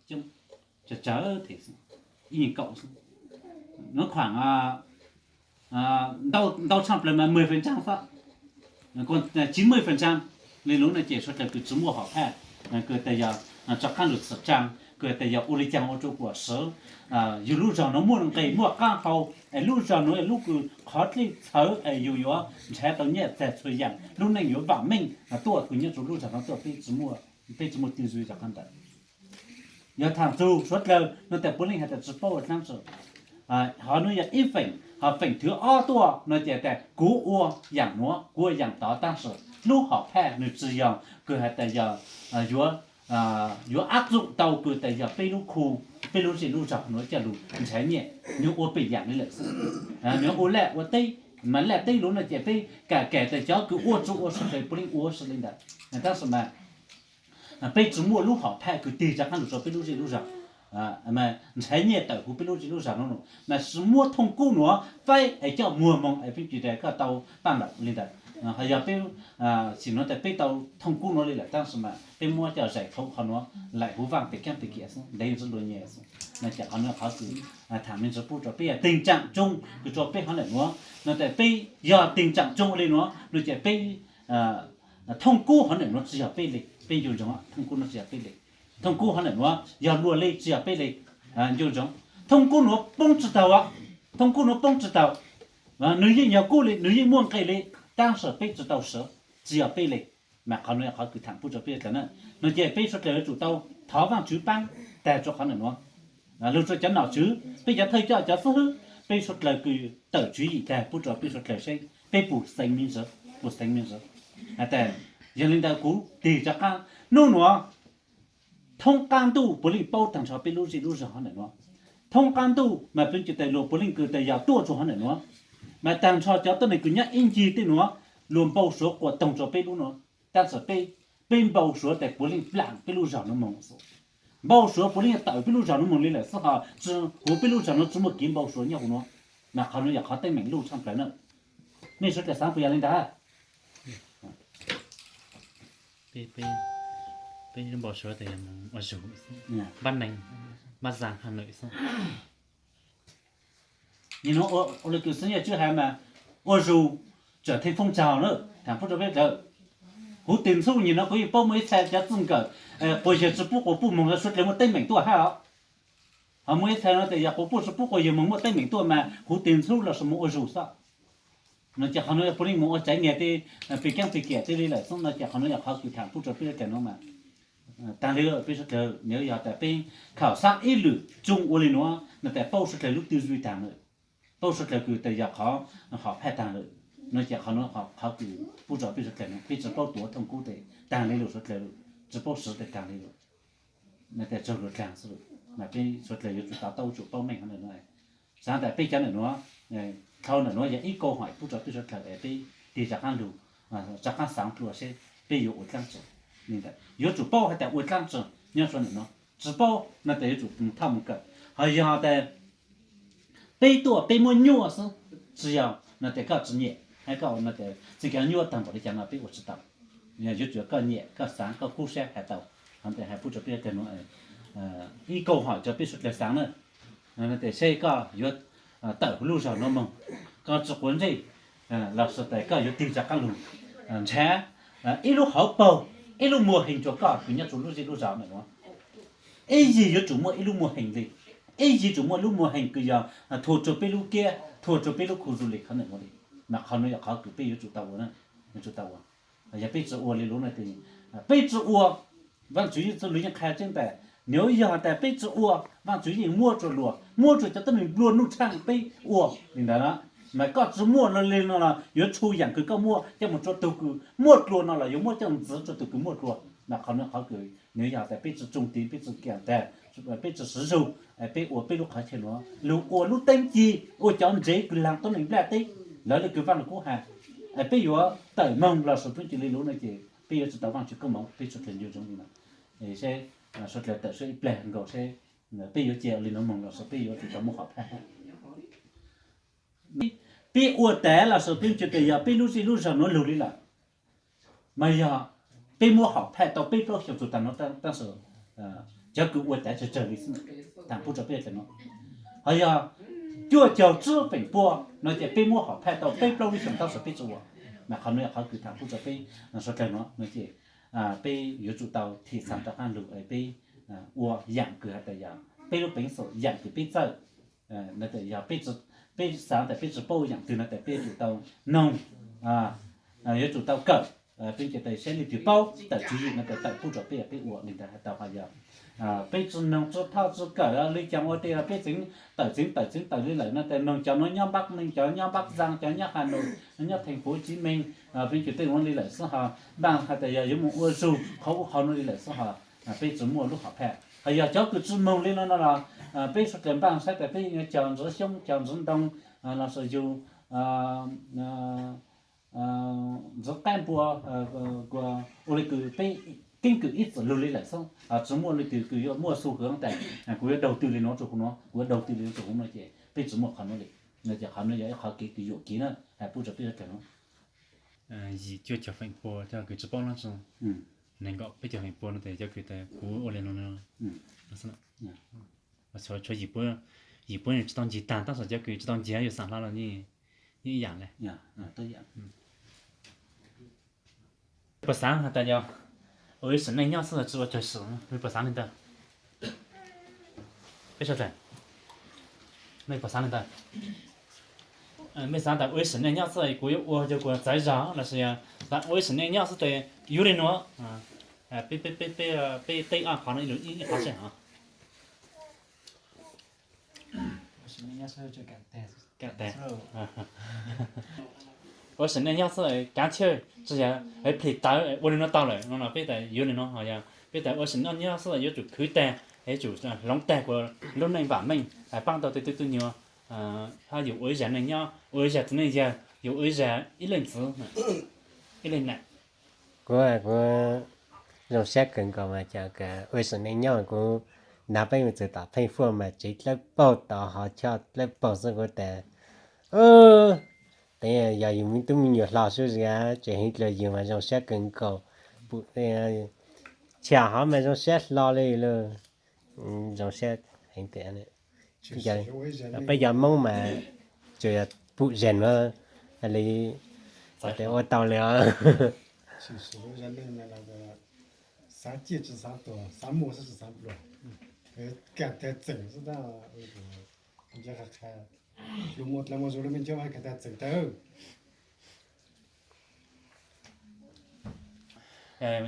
Coob, tsawg tsawg tes xwb, ib nyuag kaum xwb, nov khuam ntau tshaaj plaws mas mười phần trăm xwb, còn chín mươi phần trăm li lub no ces suav dlawg kws tsi muaj hom phaj, kws tas yog tso qaab lug txhim tsaa, kws tas yog ua li caag ua rua kuas swv yug lub zog nuav muaj nqis muaj qaab hau, es lub zog nuav lub kws qhov dlej txhawv es yug yuav nrhav tau nyaj txag txhua yaam, lub neej yuav vaam meej tuaj kws nyob rua lub zog nuav tuaj, peb tsi muaj tư duy rov qaab ntawd. Yog thaam txug suav dlawg no tas puav leej has tas tsi paub ua dlaab tsi. Hov nuav yog ib feem, hos feem thwv ob tuaj no ces tas kuv ua yaam nuav, kuv ua yaam tod, tab sis lub hom phaj nwg tsi yog kws has tas yog yuav, yuav áp dụng tau kws tas yog peb lub khu, peb lub zej lub zog nuav coj lug nrhav nyaj, nwg ua pem yaam li lawm xwb. Nwg ua laj ua teb, mas laj teb lug no ces peb kam kam tas cov kws ua tsi ua suav dlawg puav leej ua si li ntawd, tab sis mas peb tsi muaj lub hom phaj kws tig rov qaab lug rua peb lub zej lub zog, nrhav nyaj tawm huv peb lub zej lub zog nuav, mas tsi muab thooj kub nuav faib es coj muag moog es peb tsi tas koj tau paj ntaum li ntawd. Hos yog peb, sim nuav tas peb tau thooj kub nuav li lawm, tab sis mas peb muab coj zais thaum qhov nuav laim huv vaaj pem kaab pem kiam xwb, ntev ntsis luag nyag xwb, no ces qhov nuav qhov kws thaam me ntsis pub rua peb yog tình trạng chung kws rua peb hov ntawm nuav, no tas peb yog tình trạng chung li nuav no ces peb thooj kub hov ntawm nuav tsi yog peb li, peb nco ntsoov, thooj kub nuav tsi yog peb li. Thooj kub hov ntawm nuav yog luag li tsi yog peb li, nco ntsoov. Thooj kub nuav poob tsi taug, thooj kub nuav poob tsi taug, nwg yeej yog kub li, nwg yeej muaj nqis li, tab sis peb tsi tau swv, tsi yog peb li. Mas qhov nuav yog qhov kws thaam pub rua peb suav dlawg na, no ces peb suav dlawg yuav tsum tau thov Vaajtswv paab tag rua qhov ntawm nuav. Lug rua cov nom tswv, peb cov thawj coj, cov xib hwb, peb suav dlawg kws tawm tswv yim tag pub rua peb suav dlawg seb peb puas xeev me ntsis, puas xeev me ntsis. Has tas, yog li ntawd kuv tig rov qaab, nub nuav thoob qaab ntuj puav leej paub taag nrho peb lub zej lub zog hov ntawm nuav. Thoob qaab ntuj mas peb cov tas luag puav leej kws tas yog tuaj rua hov ntawm nuav, mas taag nrho cov tuab neeg kws nyob ib ncig tej nuav, luag npau suav quas toog rua peb lub nuav, tab sis peb, peb npau suav tas puav leej plaam peb lub zog nuav moog xwb. Npau suav puav leej tawm peb lub zog nuav moog li lawm xwb, ho tsi, huv peb lub zog nuav tsi muaj kev npau suav nyob huv nuav. Mas qhov nuav yog qhov teeb meem luj tshaaj plawg na. Mej suav dlawg xaav puas yog li ntawd? Peb npau suav tas yog moog ua zug, npab neeg, npab zag Hà Nội xwb. Nim nuav ua li kws xeeb yawg Tswb has mas, ua zug tseem theej foob tsaug na, thaam pub rua peb dlawg. Huv tes ntxhub nim nuav kuv yeej paub muaj ib txha cov txij nkawm quas yawg tsi pub quas puj moog los suav dlawg muaj teeb meem tuaj hab os. Ho muaj ib txha nuav tas yog quas puj tsi pub quas yawg moog muaj teeb meem tuaj mas huv tes ntxhub los sis moog ua zug xwb. No ces qhov nuav puav leej moog ua tsav nyag tej, pem keeb pem kiam tej li lawm xwb, no ces qhov nuav yog qhov kws thaam pub rua peb suav dlawg nuav mas taag li lawm peb suav dlawg. Nws yog tas peb khảo sát ib lwm tsoo ua li nuav no tas paub suav dlawg lub tư duy taag lawm, paub suav dlawg kws tas yog qhov hom phaj taag lawm, no ces qhov nuav qhov kws pub rua peb suav dlawg nuav peb tsi paub tuav thooj kub tes taag li lawm suav dlawg, tsi paub swv tes taag li lawm. No tas tsaug lug dlaag xwb, mas peb suav dlawg yuav tsum to taub tsum paub meej hov ntawm nuav. Xaav tas peb cov ntawm nuav, dlhau ntawm nuav yog ib câu hỏi pub rua peb suav dlawg es peb tig rov qaab lug, rov qaab xaav dlua seb peb yuav ua dlaab tsi. Yuav tsum paub has tas ua dlaab tsi nyob suav ntawm nuav, tsi paub no tas yuav tsum thauj moog kawm. Ho yog tas peb tuaj peb muab nyuaj xwb, tsi yog no tas koj tsi nyam, hab koj no tas txij kag nyuaj taag npaum li cas no peb ua tsi tau. Yuav tsum koj nyam koj xaav koj kub sab has tau. Hov tas has pub rua peb suav dlawg nuav, ib câu hỏi rua peb suav dlawg xaav na, tas seb koj yuav tawm huv lub zog nuav moog, koj tsi quav ntsej, los sis tas koj yuav tig rov qaab lug nrhav ib lub hauv paug, ib lub mô hình rua koj kws nyob rua lub zej lub zog ntawm nuav. Ib yig yuav tsum muaj ib lub mô hình li, ib yig tsum muaj lub mô hình kws yog thuam rua peb lub kab, thuam rua peb lub khu du lịch hov ntawm nuav li. Mas qhov nuav yog qhov kws peb yuav tsum tau ua, yuav tsum tau ua. Yog peb tsi ua li lub no tas, peb tsi ua, Vaajtswv yeej txuj lug yeej qha tseeb tas, nws yog tas peb tsi ua, Vaajtswv yeej muab rua luag, muab rua cov tuab neeg nplua nuj tshaaj peb ua li ntawd na. Mas koj tsi muaj li no los yuav tshu yaam kws koj muaj coj moog rua tug kws muaj dlua no los yuav muab coj ntxiv rua tug kws muaj dlua. Mas qhov nuav qhov kws nws yog tas peb tsi tsoo tiv, peb tsi kiam tag, peb tsi siv zug, peb ua peb lub qhov chaw nuav lug ua lub teeb ci, ua cov ntsev kws laag tuab neeg nplaj teb, lawv le kws Vaaj Lug Kub has, peb yuav tawm moog los sis peb cia li lub no ces peb yuav tsi tau Vaajtswv koob moov, peb suav dlawg nco ntsoov li no. Seb suav dlawg tawm suab ib plag nkaus seb peb yuav cia li nuav moog los sis peb yuav tsum tau muab hom phaj. Peb ua tas los sis peb ntsia tas yog peb lub zej lub zog nuav lug li lawm, mas yog peb muab hom phaj tau peb plaub xyoos txug taag nuav tab sis Cov kws ua tav tsawg tsawg li xwb, tham pub rau peb tias no. Ho yog cuaj caug tsib feem pua no ces peb muab hom phaj tau peb plaub lub xyoo tab sis peb tsi ua. Mas qhov no yog qhov kws tham pub rau peb suav dlawg no no ces peb yuav tsum tau thim xav rov qaab lug peb ua yaam kws has tas yog peb lub peev xwm yaam kws peb txawj no tas yog peb xav tas peb tsi paub yaam twg no tas peb yuav tsum tau noog, yuav tsum tau kawm, peb ces tas saib leej twg paub tawm tswv yim no tas tawm pub rau peb, peb ua li ntawd has tau. Ho yog peb tsi noog tsi thauj tsi kawm li cas ua tas peb txeev tawm txeev tawm txeev tawm li lawm no tas noog cov nuav nyob Npab Meej, cov nyob Npab Zaa, cov nyob Has Nus, nyob Theej Huv Civ Meej, peb ces tej nuav li lawm xwb ho npaaj has tas yog yuav moog ua zug qhov ub qhov nuav li lawm xwb ho peb tsi muaj lub hom phaj. Ho yog cov kws tsi noog li no no los peb suav dlawg npaaj saib tas peb yuav cog ntxiv xyoob cog ntxiv ntoo los sis yug ntxiv qaib npua, ua li kws peb keeb kwm ib txwm lug li lawm xwb, tsi muaj leej twg kws yuav muaj xu hwv tas kuv yuav daug tw li no rua huv nuav, kuv yuav daug tw li no rua huv nuav ces peb tsi muaj qhov nuav li. No ces qhov nuav yog ib qhov kev kws yuam kev na has pub rau peb suav dlawg nuav. Yim cuaj caum feem pua cov kws tsi paub no tsi, nees nkaum peb caug feem pua no tas cov kws tas kuv ua li no no. Tshuav yim puab, yim puab tsi tau ncig taag tab sis cov kws tsi tau ncig yuav xaam hlo los yeej ib yaam le. Puas xaav has tas yog ua ib sim neej nyob xwb tsi ua cag sim, puas xaav li ntawd? Peb sawv daws, mej puas xaav li ntawd? Mej xaav tas ua ib sim neej nyob xwb kuv yuav ua yog kuv txawv zog los sis ua ib sim neej nyob xwb tes yuav li nuav? Peb tej ob qhov no ib qhov seb hov. Ua sim neej nyob xwb kaav chawj tsi yog plhis tawv ua li nuav tau lawm no no peb tas yuav li nuav. Ho yog peb tas ua sim neej nyob xwb yuav tsum khwv tag, yuav tsum hloov tag kuas lub neej vam meej paab tau tej tub tub nyuam, hab yus ua ib zag neej nyob, ua ib zag txiv neej yawg, yus ua ib zag ib leej txiv, ib leej nam. Kuv, kuv zoo sab kawg nkaus mas cas ua sim neej nyob kuv nrog peb mus txug tom Pheej Fuaj mas tsev dlawb paug tod hov choj dlawb paug xwb kuv tas, tes yog yus tub me nyuam hlo sub zia tseem heev dlua yus mas zoo sab kawg nkaus. Cham hov mas zoo sab hlo li lawm. Zoo sab heev tiag. Peb cov Moob mas tsuas yog pum zes nuav li, tes ua tau li os. Xaav ciaj tsi xaav tuag, xaav muaj xwb tsi xaav pluag, kaaj tag txeem xwb tab, nco qha qha, lug muaj dlawg muaj zug lub me ntsuab kaaj tag txeem tawg.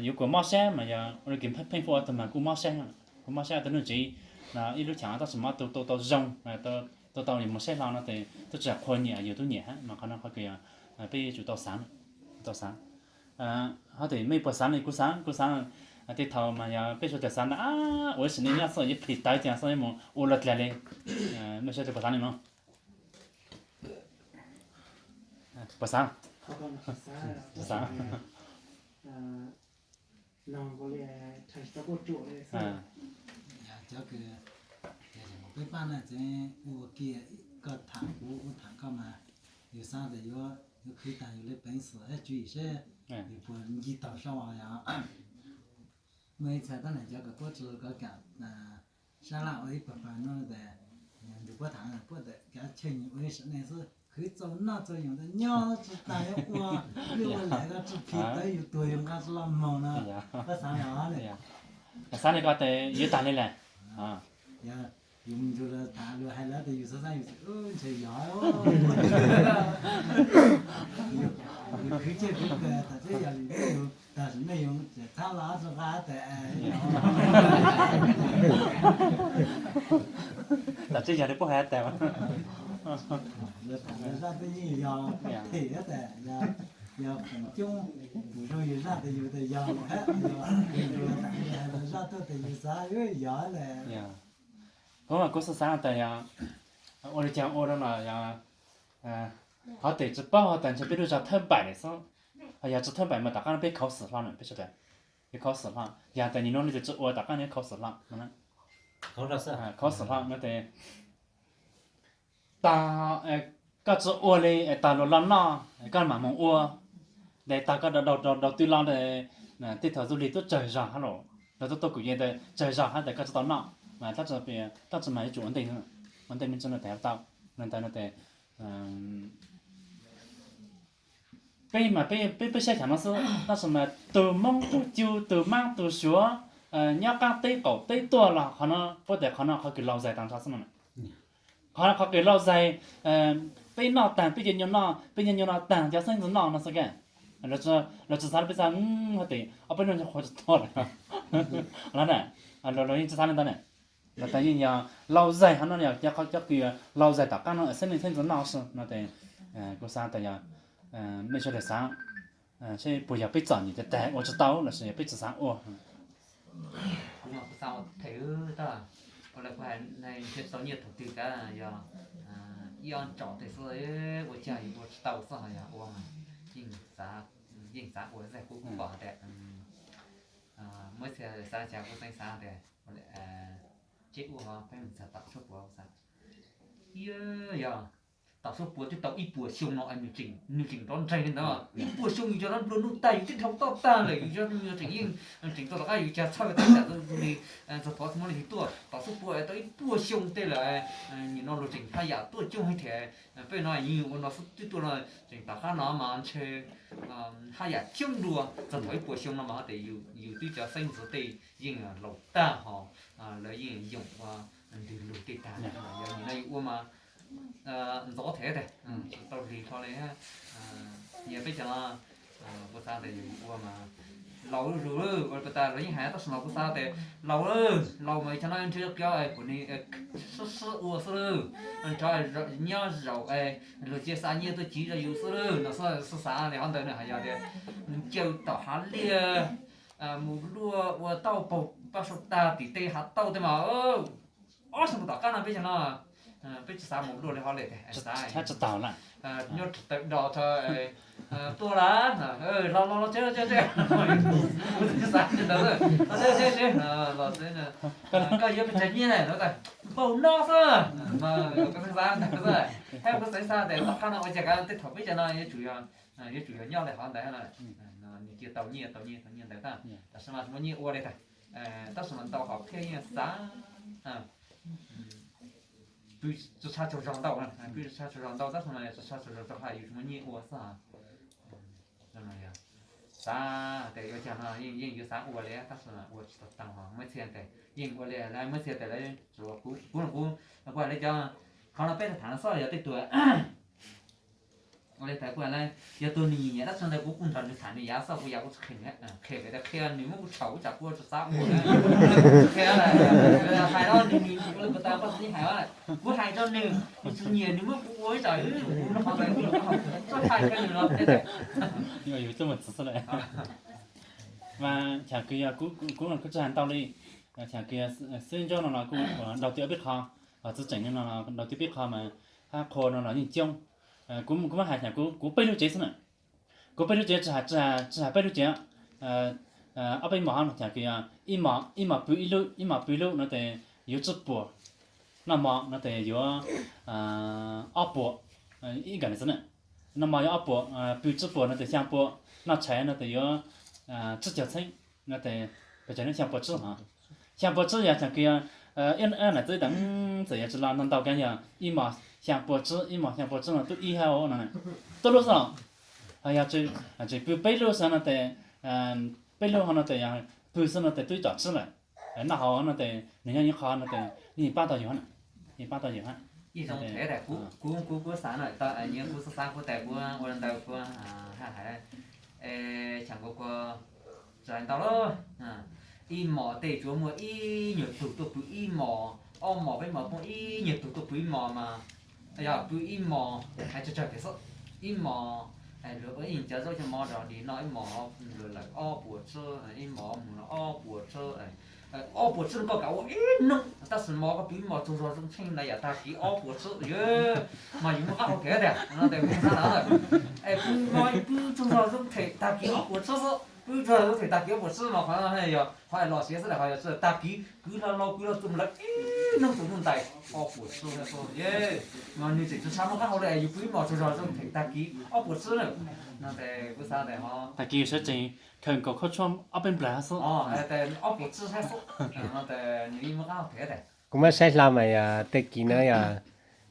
Yuav kuas mob sab mas yog ua li kws Pheej Fuaj ua tug mas kuj mob sab, kuj mob sab tau nuj tsiv no ib lub chaam tab sis mas tu tau zoo, tu tau yus moog saib hlo no tes tub tsi qhua nyiam yus tub nyiam hab mas qhov no qhov kws yog peb yuav tsum tau xaav, tau xaav. Hab tes mej puas xaav li kuv xaav, kuv xaav tej thaum mas yog peb suav dlawg xaav na, ua ib sim neej nyob xwb yuav plhis tawv tiag xwb yuav moog ua luag dlag li, mej suav dlawg puas xaav li no? Puas xaav? Cov kws peb pab na tseem ua kiag koj tham kuv kuv tham koj mas yus xaav tas yuav, yuav khwv taag yus li peev xwm hab tswv yim seb yus puas ncig taug sab os. Muaj ib txha tab sis cov kws puab tsi lug kov kam sab laj ua ib pawg pawg no tes yog nrug puab tham puab tas kav chawj nyiam ua ib sim neej xwb khwv txaus noj txaus yoos tas nyob tsi taag yuav ua, ua lawm koj tsi phim tawv yus tuag yus nqa tsi lug moog no. Koj xaav li os, xaav li koj tes yuav taag li lawm. Yog yus mus nrug lawv tham lug hais lawv tes yus xaav xaav yus ntshe yog, yus khwv txawj khwv kawg tas teb yog li yus tag sim neej yus tseem txhab los tsi nqa tas Tam tsi yog li puab has tas, zaj twb yeej yog them tas, yog feem coob pum zoo yus zaj tas yus tas yog, zaj tuaj tas yus xav yog tas. Kuv mas kuv xav xav tas yog ua li cas ua rau los yog hov tes tsi paub hov tas ntshe peb lub zog thawb npaim lawm xwb. Ho yog tsi thawb npaim mas tom qab no peb khauv xwm hlo na, peb sawv daws, peb khauv xwm hlo. Yog tas nim no leej twg tsi ua tom qab no khauv xwm hlo, khauv xwm hlo no tes tag, koj tsi ua li tag luag los noj koj mam moog ua, tes tag koj daug daug twg los tej thaum du lig tub tsawg zog hab los. Lawv tuaj tuaj kuv yeej tias tsawg zog hais tias koj tsis tau noj, mas tab sis mas yuav tsum ua ntej, ua ntej me ntsis no tes tau. Li ntawd no tes peb mas peb peb saib xyov no xwb, tab sis mas tus Hmoob tus Cu tus Mab tus Suav nyob qab teb qaum teb tuaj los qhov no puab tias qhov no qhov kws lau zais tag nrho xwb no. Qhov no qhov kws lau zais, peb noj tag peb cia nyuag noj, peb cia nyuag noj tag cov xeeb ntxwv noj no xwb kawg. Lawv tsis xav li peb xav hais tias ob peb hnub nyuag qhuav tsis tuaj lawm na. Lawv yeej tsis xav li ntawd na. Lawv tas yeej yog lau zais qhov no yog cov kws lau zais tom qab no xeeb leej xeeb ntxwv noj xwb no tes kuv xav tas yog nej sawv daws xav seb puas yog peb txom nyem tiag tiag ua tsis tau los sis yog peb tsis xav ua. Kuv mas kuv xav ua them, ua li kuv hais, ntshe tau nyiaj thaum twg kav yog ib ob tsom tej xwb, ua cas yus ua tsis tau xwb, ho yog ua mas yeej xav, yeej xav ua zaj kuv kuj pom hais tias muab txhia xav cas kuv xeeb xav tias tseb ua ho peb mus txog tom suab puav xav, yog tom suab puav twb tau ib puas xyoo no nws tseem nrov nreeg li ntawd. Ib puas xyoo yus cov no nplua nuj tag yus twb dhau toj tag lawm, yus tseem yeej tseem tau tom qab yus cas txhawj tau tam li txog thov tsis muaj leej twg tuaj. Tom suab puav tau ib puas xyoo tej lawm, nim no luag tseem haj yam tuaj coob heev thiab. Peb no yeej ua no xwb twb tuaj no tseem tom qab no mas ntshe haj yam coob dua txog thaum ib puas xyoo no mas ho tias yus twb cov xeeb ntxwv tej yeej laus tag ho lawv yeej yoom ua ntws lug tej tag. Yog nim no yus ua mas ntxov thiab tiag, tsis tau lig hlo li. Yog peb cov no kuv xav tias yus ua mas laus zuj zus lawm, ua li tas lawv yeej hais tab sis mas kuv xav tias laus lawm, laus mas cov no ntshe qhov kuv ni sib sib ua xwb lawm, nrog nyob zaum luag cia xa nyiaj tuaj civ rau yus xwb lawm no xwb xav li qhov ntawd na. Hais yog tias mus caw tom hav liaj mus luaj ua tauj paug paj sau tag tim tej hav tauj tej mas ob xyoo tom qab no peb cov no peb tsis xav mus luaj li hov li tiag, xav nyob tsis tau, nyob tsis tau do tho, tuaj lawm, los los los tsev tsev tsev, xav li ntawd, los tsev tsev, koj yuav pes tsawg nyiaj na no tas npaum no xwb, koj xav ntawd xwb. Thiab kuv xav xav tias tom qab no ua cas kav tej thaum peb cov no yuav tsum yog, yuav tsum yog nyob li hov ntawd na, nws cia tau nyiaj tau nyiaj tau nyiaj ntawd na, tab sis mas tsis muaj nyiaj ua li tas, tab sis mas ntau hom phiaj yeej xav pw tsaug tsaug zog ntau, pw tsaug tsaug zog ntau tab sis mas tsaug tsaug zog rau hais yus tsis muaj nyiaj ua xwb. Xav tias yuav cas no yeej yuav xav ua li tab sis mas ua tsis tau tau, muaj txhia tias yeej ua li lawv, muaj txhia tias lawv, kuv kuv kuv hais li cov, qhov no peb tham no xwb yog tej tug ua li tas kuv hais li, yog tus nws nyiam nyiam tab sis ntawd kuv kuj nrog nws tham nws yav xwb, kuv yav kuv tsis qhia, qhia vim tias qhia nws muab kuv txhaum ua cas kuv tsis xav ua. Qhia hais no nws nws ua li puas tas koj txiv hais, kuv hais rau nws, nws tsis nyiam nws muab kuv ua ib tsam kuv no qhov ntawd kuv txhob hais rau nws los thiab. Mas xyov kws yog kuv kuj tsis hais ntau li, xyov kws xib ntsuab no los kuj daug tib ob peb qho, txiv tseem no los daug tib peb qho mas hab qhua no los yeej coob. Kuv kuv muab hais xyov kuv peb lub tsev xwb na, kuv peb lub tsev tsis hais peb lub tsev, ob peb mos hab no xyov kws yog ib mos pw ib lub, ib mos pw ib lub no tes yuav tsib puas, noj mov no tes yuav ob puas, ib nkawm li xwb na. Noj mov yuav ob puas, pw tsib puas no tes xyaa puas, noj tshais no tes yuav tsib caug txheeb no tes pes tsawg ne, xyaa puas tsib hov. Xyaa puas tsib yog xyov kws yog ib nam txiv tas txawm yog tsis los ntau ntau kab yog ib mos xyaa puas tsib, ib mos xyaa puas tsib no tub ib hab no, tub lub xwb los. Ho yog tseem pw peb lub xwb no tes, peb lub hov no tes yog pw xwb no tes twb tsom tsib lawm. Noj haus no tes nws nyob ib qho no tes yeej pab tau yus, yeej pab tau yus hab. Kuv kuv kuv xav na, nyias kuv xav xav kuv tes kuv ua li ntawd kuv hais, xyoo kuv kuv tsis hais ntau lawm. Ib mos tej tsuav muaj ib nyuag tug tuaj pw ib mos, ob mos peb mos muaj ib nyuag tug tuaj pw ib mos mas, yog pw ib mos hais tsawg tsawg pem xwb, ib mos luag ua ib cov zaub cov mov rau di noj, ib mos luag lawm ob puas tsib, ib mos mus no ob puas tsib. Ob puas tsib koj kav ua ib hnub, tab sis mov koj pw ib mos tsaug zog zoo tsheej na yam tag kis ob puas tsib, mas yus muaj qab hau kev tiag no tes kuv xav na. Es pw mov yus pw tsaug zog zoo them tag kis ob puas tsib xwb. Wb tsuas yog theem tag kis ob puas tsib mas qhov no yog qhov los siav xwb, qhov yog tag kis kwv hlo los kwv los txog lawv ib hnub tus ntuj ntais ob puas tsib, mas nws tseem tsis tshua muaj qab hau li es yus pw ib hmos tsaug zog zoo theem tag kis ob puas tsib na. No ces kuv xav tias ho tag kis sawv tsees khaws nkaus khaub tshuaj ob peb nplawg xwb, ob puas tsib thiab xwb, no ces nws yeej muaj qab hau thiab tes. Kuv muab saib hlo mas yog tej kis no yog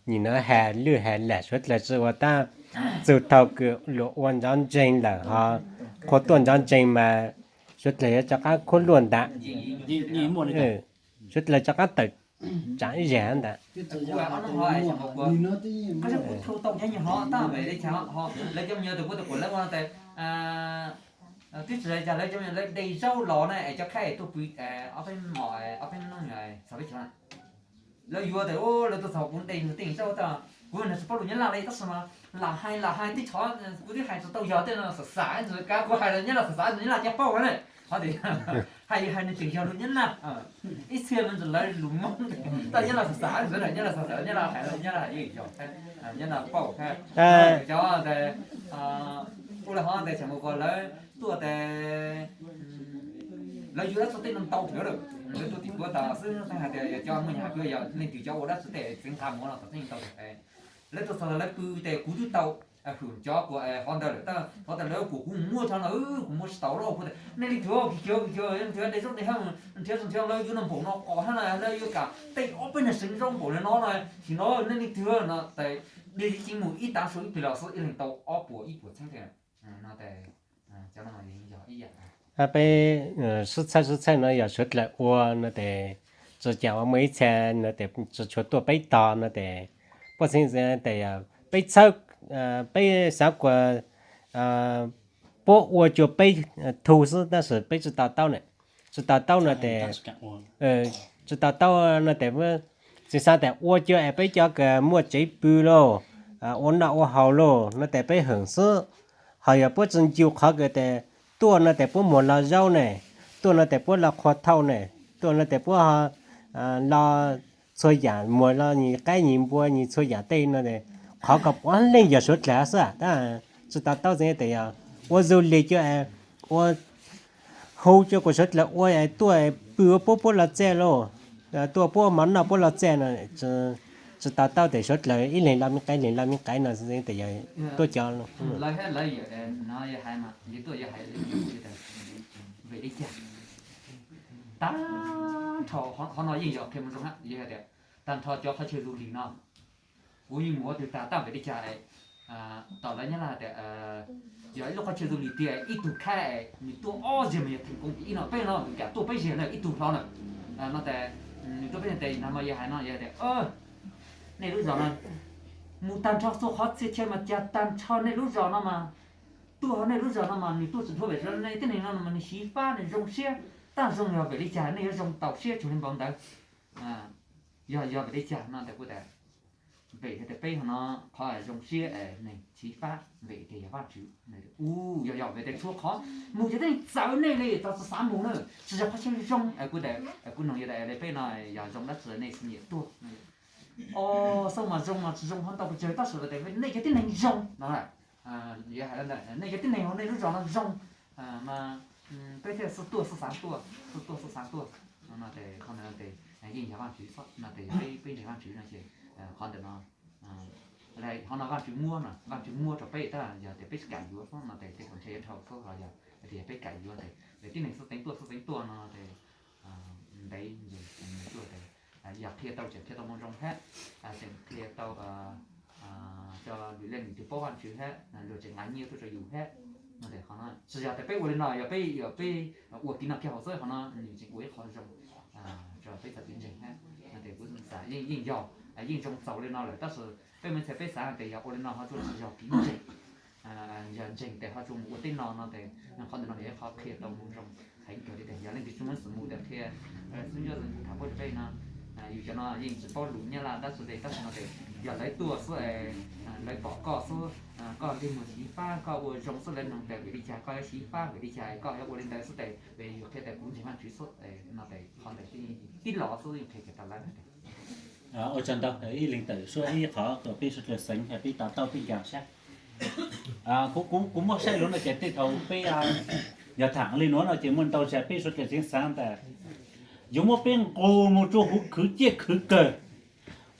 nim no has lwj has lam suav dlawg tsi ua tab txug thaum kws luag ua ntsov ntseeg lawm ho qhua tuaj ntsov ntseeg mas suav dlawg yuav rov qab khuab luaj ntag. Suav dlawg rov qab tawm tsam ib zag ntag. Twb tsis hais cas lawv cov me nyuam lawv de zaub los na es cov khaij tuaj pw ob peb hmos ob peb hnub xav peb chaw na. Lawv yuav tias lawv tuaj txog kuv de nws tej zaub tag, kuv nrog tsis paub lus Nyab Laj li tab sis mas lam hais lam hais tej tsov kuv twb hais tsis tau yog tej no xav xav ntxwv kav kuv hais los Nyab Laj xav xav ntxwv Nyab Laj cia paub na. Qhov tias hais hais nws tseem yog lus Nyab Laj, ib txhia me ntxwv lawv lus Hmoob tab Nyab Laj xav xav ntxwv Nyab Laj xav xav Nyab Laj hais Nyab Laj yeej yog Nyab Laj paub thiab. Cov tes ua li hov tes tseem mus kom lawv tuaj tes lawv yuav dab tsi tej no ntau heev lawm, lawv tuaj tim kuv tas xwb hais tias yog cov muaj nyab kuv yog leej twg cov ua dab tsi tej txiv nqa mus no txog tseeb ntau tes lawv tuaj txog lawv pw tes kuv twb tau hwm cov kuv hov ntawd lawm tab hov tas lawv kuv kuv muab tso no kuv muab tsis tau lawm kuv tias nej leej twg kis kis kis leej twg de zaub de hab nrhiav nrhiav lawv yuav no npaum no qos hab na lawv yuav kam tej ob peb neeg seev zaub npaum li no na, sim no nej leej twg no tes de yeej mus ib tav su ib plig los xwb ib leeg tau ob puas ib puas txheeb thiab no tes cov no yog ib yam. Peb sib txhawj sib txhawj no yog suav dlawg ua no tes tsis cas ua muaj ib txhia no tes tsis tshua tuaj peb tog no tes puab txheeb tes peb txhawb peb xav kuas puab ua cuag peb thu xwb tab sis peb tsis to taub na, tsis to taub no tes tsis to taub no tes txiv xav tias ua cuag es peb cov kws muaj tsev pw lauj, ua noj ua haus lauj no tes peb hwm xwb. Ho yog puab tsis ncu qhov kws tes tuaj no tes puab muag los zaub ne, tuaj no tes puab los qhua thauj ne, tuaj no tes puab los txhua yam muag los nyias qaib nyias npua nyias txhua yam tej no, qhov kom puav leej yog suav dlawg xwb tab tsis to taub txeeb tes yog ua du lịch cuag ua hu cuag kuas suav dlawg ua tuaj pw ua puab puab los txaj lauj, tuaj puab mov noj puab los txaj no tsis to taub tes suav dlawg ib leeg los me qaib leeg los me qaib no tes yog tuaj cov lawv hais no yog hais mas yog tuaj yog hais vim li cas tag nrho qhov no yeej yog qhia mus zoo hab yog hais tias tag nrho cov qhov chaw du lịch no kuv yeej mus ua twg tag tab vim li cas tom lawv Nyab Laj tias yog ib lub qhov chaw du lịch tiag ib tug khaib nws tuaj ob zeg mas yog theem koom ib no peb no nws kam tuaj peb zeg na ib tug hlo na no tes nws tuaj peb zeg tes nag hmo yog hais no yog tias nej lub zos no mus tag nrho txhua qhov txhia chaw mas cas tag nrho nej lub zos no mas tuaj hauv nej lub zos no mas nws tuaj tsis dhau vim nej tib neeg no mas nws xyiv fab nws zoo siab tag zoo yog vim li cas nej yuav zoo tau siab tsuas li npaum ntawd yog yog vim li cas no tes kuv tias vim tias peb hov no qhov zoo siab neeg xyiv fab vim tias yog Vajtswv u yog yog vim tias txhua qhov mus ces tej txawv nej li txav txav xav mus na tsis yog qhov chaw zoo kuv tias kuv noog yog tias peb no yog zoo dab tsi nej xwb nyiam tuaj o xauj mas zoo mas tsis zoo ho ntau pes tsawg tab sis tias nej cov tib neeg zoo no nej cov tib neeg hauv nej lub zos no zoo mas peb thiaj xub tuaj xub xav tuaj xub tuaj xub xav tuaj no tes qhov ntawd tes yeej yog Vajtswv xwb no tes yog peb ntseeg Vajtswv no ces qhov ntawm no qhov no Vajtswv muab no Vajtswv muab rau peb tab yog tias peb tsis kam yuav xwb no tes tej zaum ntshe yuav dhau xwb ho yog tias peb kam yuav tes tib neeg xub teev tuaj xub teev tuaj no tes ntev tuaj tes yog qhia tau tseem qhia tau moo zoo thiab tseem qhia tau cov lwm leej lwm tus paub Vajtswv thiab luag tseem nqa nyiaj tuaj rau yus thiab no tes qhov no tsis yog tias peb ua li no yog peb yog peb ua kiag no kiag hauv xwb qhov no nws tseem ua ib qho zoo rau peb txoj kev ntseeg thiab no tes kuv xav yeej yeej yog yeej zoo txaus li no lawm tab sis peb me ntxhais peb xav tias yog ua li no ho tsuas tsis yog kev ntseeg yog ntseeg tes ho tsuas mus ua tej no no tes qhov ntawm no yog ib qho qhia tau moo zoo heev kawg li tias yog leej twg tsis muaj xwm mus tias qhia xub ncauj tham puab rau peb no yus cov no yeej tsis paub lus Nyab Laj dab tsi li tab sis no tes yog lawv tuaj xwb lawv pom koj xwb koj lig muag xyiv fab koj ua zoo xwb lawv noog tias vim li cas koj yuav xyiv fab vim li cas koj yuav ua li ntawd xwb tes yus qhia tias kuv ntseeg Vajtswv xwb no tes qhov ntawd tib los xwb yeej qhia kiag rau lawv. Ua tsaug ntau, ib leeg tawm suab ib qhov kom peb suav dlawg xeev peb to taub peb nco sab. Kuv kuv muaj saib lus no ces tej thaum peb Yog tham li nuav no ces muaj ntau tsav peb suav dlawg tseem xaav tas yuav muab peb nqus moog rua huv khwv ciaj khwv kawg,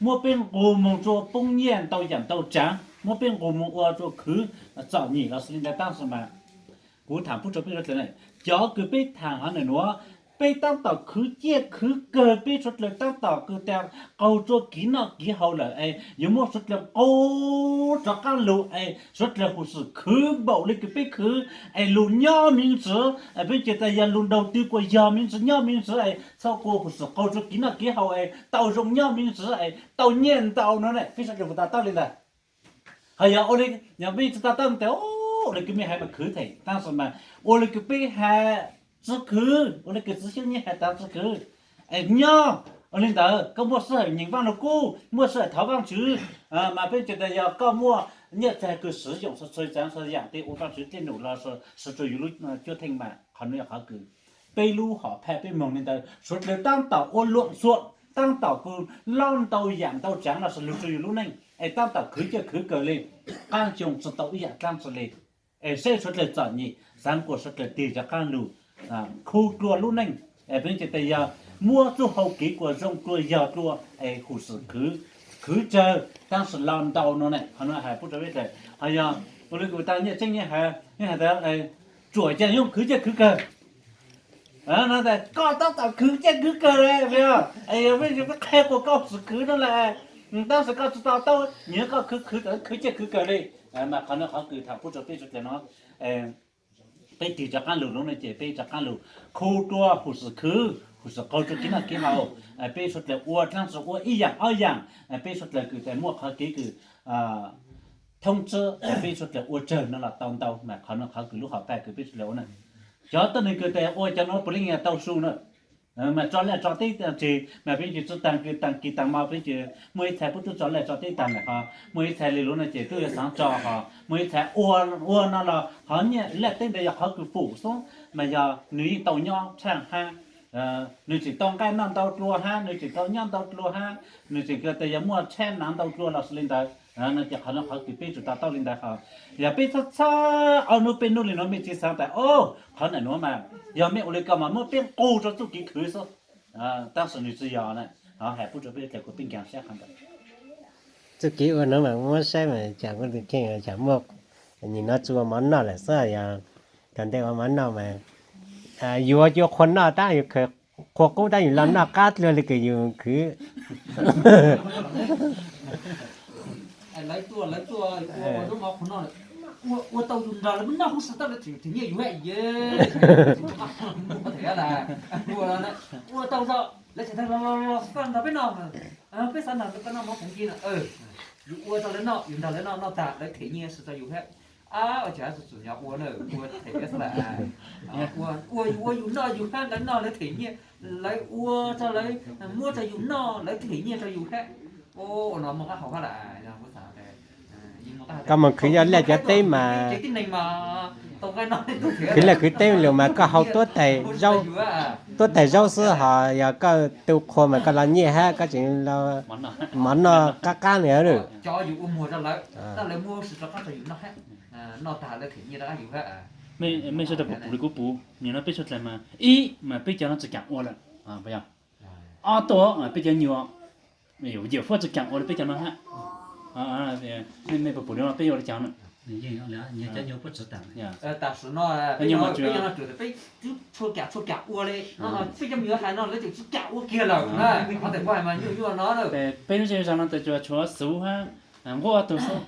muab peb nqus moog rua poob nyiaj ntau yaam ntau tsaav, muab peb nqus moog ua rua khwv txom nyem los xwb li ntawd. Tab sis mas kuv tham pub rua peb suav dlawg, cov kws peb tham hov ntawm nuav, peb taab tom khwv ciaj khwv kawg peb suav dlawg taab tom kws tas qaug rua kiv noj kiv haus lawm es yuav muab suav dlawg nqus rov qaab lug es suav dlawg huv xwm khwv npaum le kws peb khwv es lug nyob me ntsis, peb ces tas yog lug ntaug twg kuas yog me ntsis nyob me ntsis es txhob kuas huv xwm qaug rua kiv noj kiv haus es tau zoo nyob me ntsis es tau nyiaj ntau no ne. Peb suav dlawg puas tas tau li ntawd? Hos yog ua le, yog peb tsi tas tau tas ua le kws mej hais mas khwv theem, tab sis mas ua le kws peb hais tsi khwv, ua le kws txiv xyoob nyab hais tas tsi khwv es nyob ua le ntawd, koj muaj sij hawm nyeem Vaaj Lug Kub, muaj sij hawm thov Vaajtswv, mas peb ces tas yog koj muaj nyiaj txag kws swv yoom txhua txhua tsaav txhua yaam tej ua Vaajtswv dlej num los sw rua yug lub cuab theej mas qhov nuav yog qhov kws peb lub hom phaj peb moog le ntawd suav dlawg taab tom ua luam xuam, taab tom kws loj ntau yaam ntau tsaav los sw lug rua yug lub neej es taab tom khwv ciaj khwv kawg le, qaab xyoo tsi tau ib yaam dlaab tsi le. Es saib suav dlawg txom nyem, xaav kuas suav dlawg tig rov qaab lug khu dlua lub neej, peb ces tas yog muab txuj hau kev kuas zoo dlua yog dlua es huv xwm khwv, khwv tsawg tab sis los ntau no ne. Qhov nuav hais pub rua peb tas hos yog ua le kws tas Nyiaj Tseeb hais tas tsuam caag yuav khwv ciaj khwv kawg. No tas koj taab tom khwv ciaj khwv kawg le, yog peb qha kuas koj huv xwm khwv no lawm, tab sis koj tsi to taub, nyiam koj khwv khwv tau khwv ciaj khwv kawg le. Mas qhov nuav qhov kws tham pub rua peb suav dlawg no, peb tig rov qaab lug lub no ces peb rov qaab lug khu dlua huv xwm khwv, huv xwm qaug rua kev noj kev haus, peb suav dlawg ua dlaab tsi ua ib yaam ob yaam, peb suav dlawg kws tas muaj qhov kev kws thoob tswb, peb suav dlawg ua tsawg no los tau ntau. Mas qhov nuav qhov kws lub hom phaj kws peb suav dlawg ua na. Cov tuab neeg kws tas ua cov nuav puav leej tau su na. Mas tso laj tso teb tag, mas peb ces tsi taag kis taag kis taag mo, peb ces muaj ib txhais pub tub tso laj tso teb taag lawm ho muaj ib txhais li lub no ces tub yuav xaav tso ho muaj ib txhais ua, ua no los ho nyiaj laj teb ntawd yog qhov kws fum xwb, mas yog nws yeej tau nyob tshaaj hab, nws tseem tau nqaij noj ntau dlua hab, nws tseem tau nyob ntau dlua hab, nws tseem tas yog muaj tshab nav ntau dlua los xwb li ntawd. No ces qhov no qhov kws peb tsum to taub li ntawd ho. Yog peb txhob txhob ob nub peb nub li no mej tsi xaav tas o, qhov ntawm nuav mas yog mej ua li ko mas muab peb nqus rua txuj kev khwv xwb. Tab sis nws tsi yog na, ho hais pub rua peb dlawg kuas peb nkaag sab qhov ntawd. Txuj kev ua nuav mas muab saib mas tsam kuj kheej tsam muaj, nim no tsi ua mov noj lawm xwb, yog thaum ntej ua mov noj mas yus ua cuag qhua noj tab, yus khaws qhua qub tab yus los noj qab dlua li kws yus khwv. Lawv tuaj, lawv tuaj ua, ua lub mov qhua noj, ua tau yus nrog lawv noj hoob xwb tab lawv them nyiaj yus hab. Ua tau tso, lawv tseem tas los los los nrog peb noj, peb xav nrog peb noj mov qhua noj, yus ua tau lawv noj, yus nrog lawv noj, noj tag lawv them nyiaj xwb tso yus hab. Ab, ua cas txhua txhua yog ua na, ua them xwb lawm. Ua yus ua yus noj yus hab, lawv noj lawv them nyiaj, lawv ua tso lawv muab tso yus noj lawv them nyiaj tso yus hab. Ua no muaj qab hau hab lawm. Koj mus khwv yog laj cov teb mas, khwv laj khwv teb lug mas koj hau tuab taig zaub xwb ho, yog koj tu qhua mas koj los nyiaj hab, koj tseem mov noj qab qab li lawm. Mej sawv daws puv puv li kuv puv, nim no peb sawv dlawg mas ib mas peb cov no tsi kaam ua lawm, ob tug peb cov nyuas, yawm fuab tsi kaam ua li peb cov no hab. Mej puv puv li no peb yuav ua li cas na? Peb tshua kaam tshua kaam ua li, peb cov me nyuam hais no lawv tseem tsi kaam ua kiag lawm na. Qhov ntawm kuv hais mas nyuaj nyuaj no. Peb lub zej zog no tas tsuas tshuav Xuv hab Nquab ob tug xwb.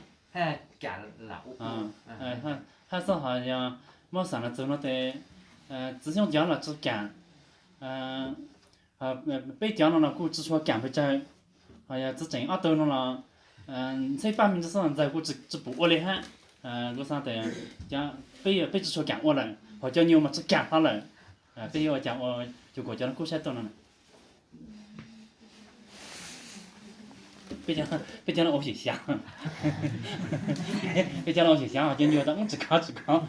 Hab xwb ho yog muab xaam los txug no tes txiv xyoob cov los tsi kaam, peb cov no los kuj tsi tshua kaam pes tsawg, ho yog txiv tseem ob tug no los ntxheb paj me ntsis xwb ntxawg kuj tsi pum ua li hab. Kuv xav tas peb, peb tsi tshua kaam ua lawm, ho cov nyuas mas tsi kaam hlo lawm. Peb yuav ua cas ua cuag kuas cov no kub sab tuaj no? Peb cov no ua xyem xyav, peb cov no ua xyem xyav ho cov nyuas tas ub tsi khov tsi khov.